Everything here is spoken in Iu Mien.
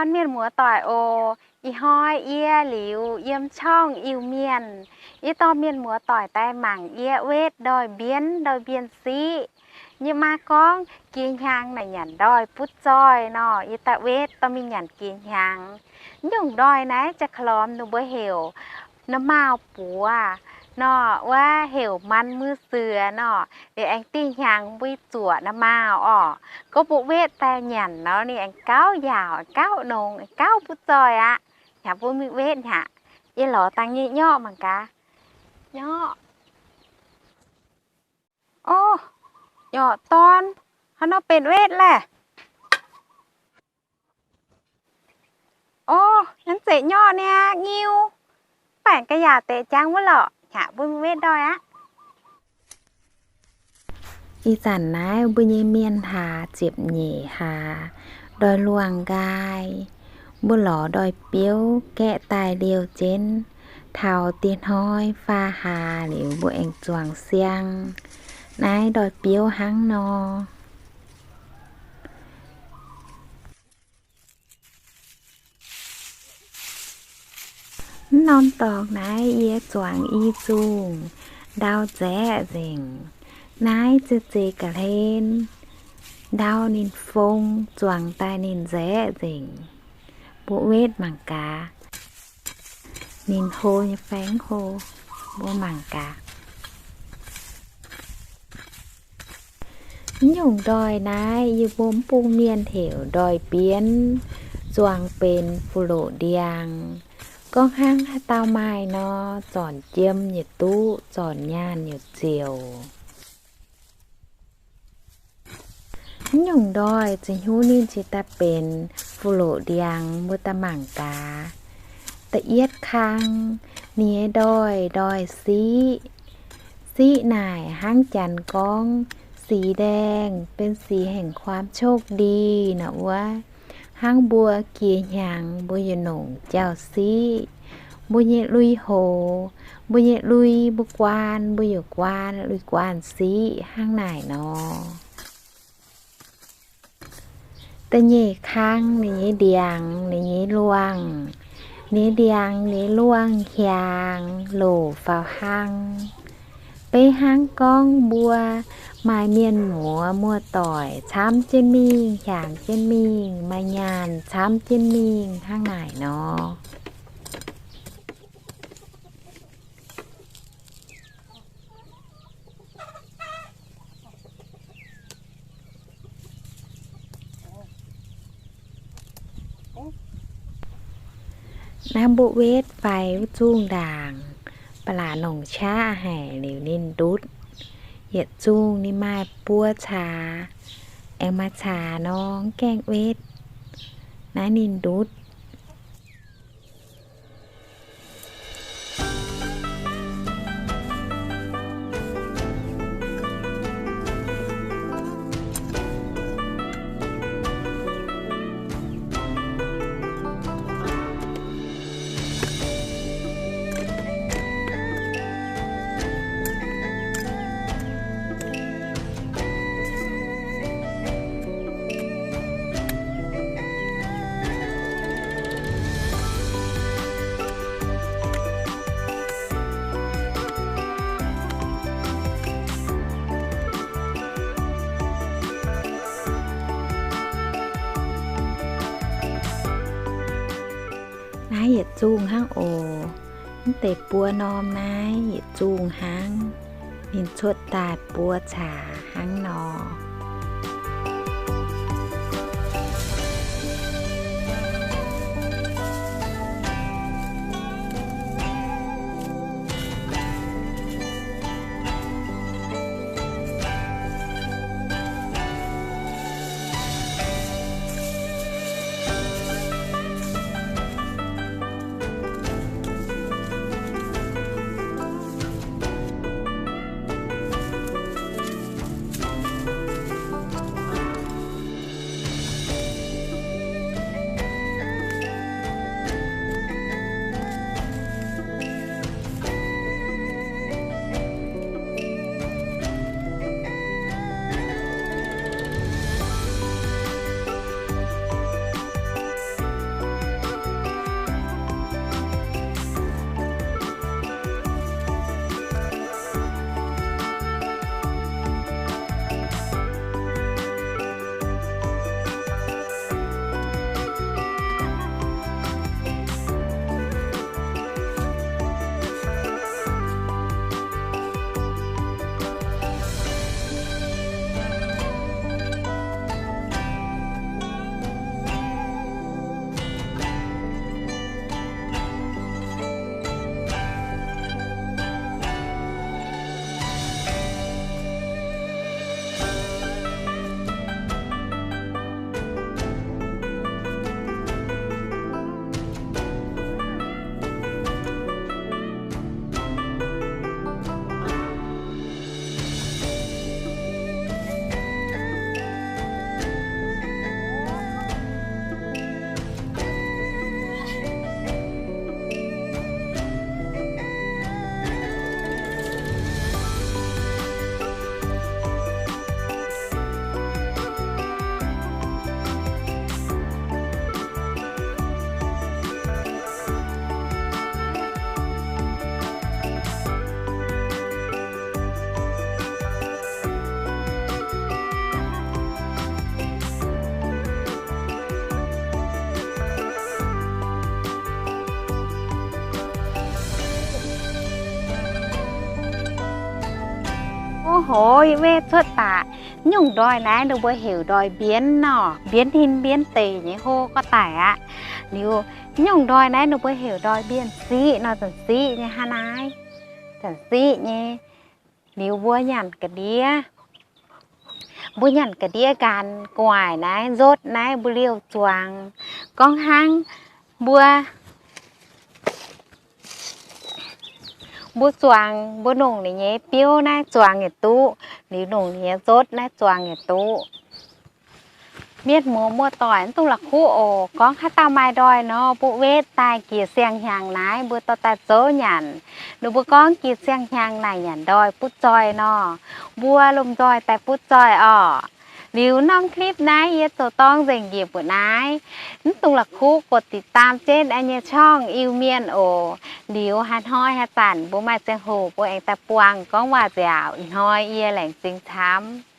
Mienh muoz-doic oc, ih hnoi yie liuz yiem ช่อง Iu-Mienh, yie dorh mienh muoz-doic daaih mangc yie wetv ndoih mbienv, ndoih mbienv-siqv. Yie maiv gorngv jiex hnyangx naaic nyanc ndoih butv zoih nor, yie daaih wetv dorh mingh nyanc jiex hnyangx. Nyungc ndoih naaiv jaa-klormx ninh mbuo heuc น้ำเมา buoz nor, wuov heuc มันมือเสือ nor. Liuz aengx dih hnyangx mbuo zuoqc น้ำเมา orqc. Gorngv mbuo wetv daaih nyanc nor ninh aengx gauh yaauc, gauh nongx, gauh butv zoih aqv. Hnangv mbuo mingh wetv hnangv. Yie lorz dangh nyei nyorqv mangc gaax. Nyorqv. Orv, nyorqv dorn, hnangv nor benx wetv laeh. Orv, naaiv zeiz nyorqv niaa, nyiu. Mv baac ga'yaauc deix jangx wuov lorqc. Hnangv mbuo mingh wetv ndoih aqv. Ih zanc naaiv mbuo nyei mienh hlaax ziepc nyeic hlaax, ndoih luangh nqaai. Mbuo lorz ndoih biouv gaeqv daaih liouh jienv, taux diex hnoi faam hlaax liuz mbuo aengx zuangx siang. Naaiv ndoih biouv hnangv nor. Mv norm dorngx naaiv yie zuangx i zungh ndau nzaeqv nzengc. Naaiv zeiz zeiz ga'hlen ndau ninh fong zuangx daaih ninh nzaeqv nzengc. Mbuo wetv mangc gaax. Ninh hlo nyei fai mv hlo, mbuo mangc gaax. Mv nyungc ndoih naaiv yie mbuo mv bung mienh heuc ndoih mbienv, zuangx benx fuqv-loqc ndiangx. Gorngv hnangv haaix dauh maaih nor, zornc jiem yietc duqv, zornc nyaanh yietc ziouc. Mv nyungc ndoih za'hnyungv ninh cingx daaih benx fuqv-loqc ndiangx, mbuo daaih mangc gaax. Da'yietv kang, ninh nyei ndoih, ndoih siqv. Siqv naaic hnangv Janx gorngv สีแดง เป็นสีแห่งความโชคดี naaic wuov. Hnangv mbuo jiex hnyangx mbuo yaac nongc jauv-siqv, mbuo nyei lui-houx, mbuo nyei lui mbuo guaan, mbuo yaac guaan lui-guaan-siqv hnangv naaic nor. Da'nyeic kang ninh nyei ndiangx, ninh nyei luangh, ninh nyei ndiangx, ninh nyei luangh hiaangx loc faaux hlang. Beiv hnangv gorngv mbuo maaih mienh muoz muoz-doic camv jienv mingh, hiaangx jienv mingh, maaih nyaanh camv jienv mingh hnangv naaic nor. Naaiv mbuo wetv faix wuov zungh ndaangc, ba'laqc longc qaqv haic liuz ninh ndutv. Yietc zungh ninh maaih buo caax, aengx maaih caax nor gaengh wetv. Naaiv ninh ndutv. Naaiv yietc zungh hnangv oc. Mv deix buo norm naaiv yietc zungh hnangv. Ninh cuotv daaih buo caax hnangv nor. Ov hoz, yie mbuo cuotv daaih nyungc ndoih naaiv ninh mbuo heuc ndoih mbienv nor, mbienv hin mbienv deic nyei hlo gorx daic aqv. Liuz nyungc ndoih naaiv ninh mbuo heuc ndoih mbienv siqv nor, zanc siqv nyei hnangv naaiv, zanc siqv nyei. Liuz mbuo nyanc ga'ndiev, mbuo nyanc ga'ndiev nqaanx gu'nguaaic naaiv, nzotv naaiv mbuo liouh zuangx. Gorngv hnangv mbuo, mbuo zuangx, mbuo nongc ninh nyei biouv naaiv zuangx yietc duqv, liuz nongc ninh nyei nzotv naaiv zuangx yietc duqv. Mienh muoz muoz-doic, mv dungx la'kuqv oc. Gorngv haaix dauh maaih ndoih nor, mbuo wetv daaih jiex siang-hnyangx naaiv mbuo dorh daaih zouv nyanc. Ninh mbuo gorngv jiex siang-hnyangx naaic nyanc ndoih butv zoih nor, mbuo lomh nzoih daaih butv zoih orqc. Liuz norm clip naaiv yie zoux dorng nzengc njiec mbuoqc naaiv. Mv dungx la'kuqv กดติดตาม jienv yie nyei ช่อง Iu-Mienh oc. Liuz haaix hnoi haaix zanc mbuo maaih ziangh hoc mbuo aengx daaih buangh gorngv waac-nziaauc. Ih hnoi yie laengz zingh camv.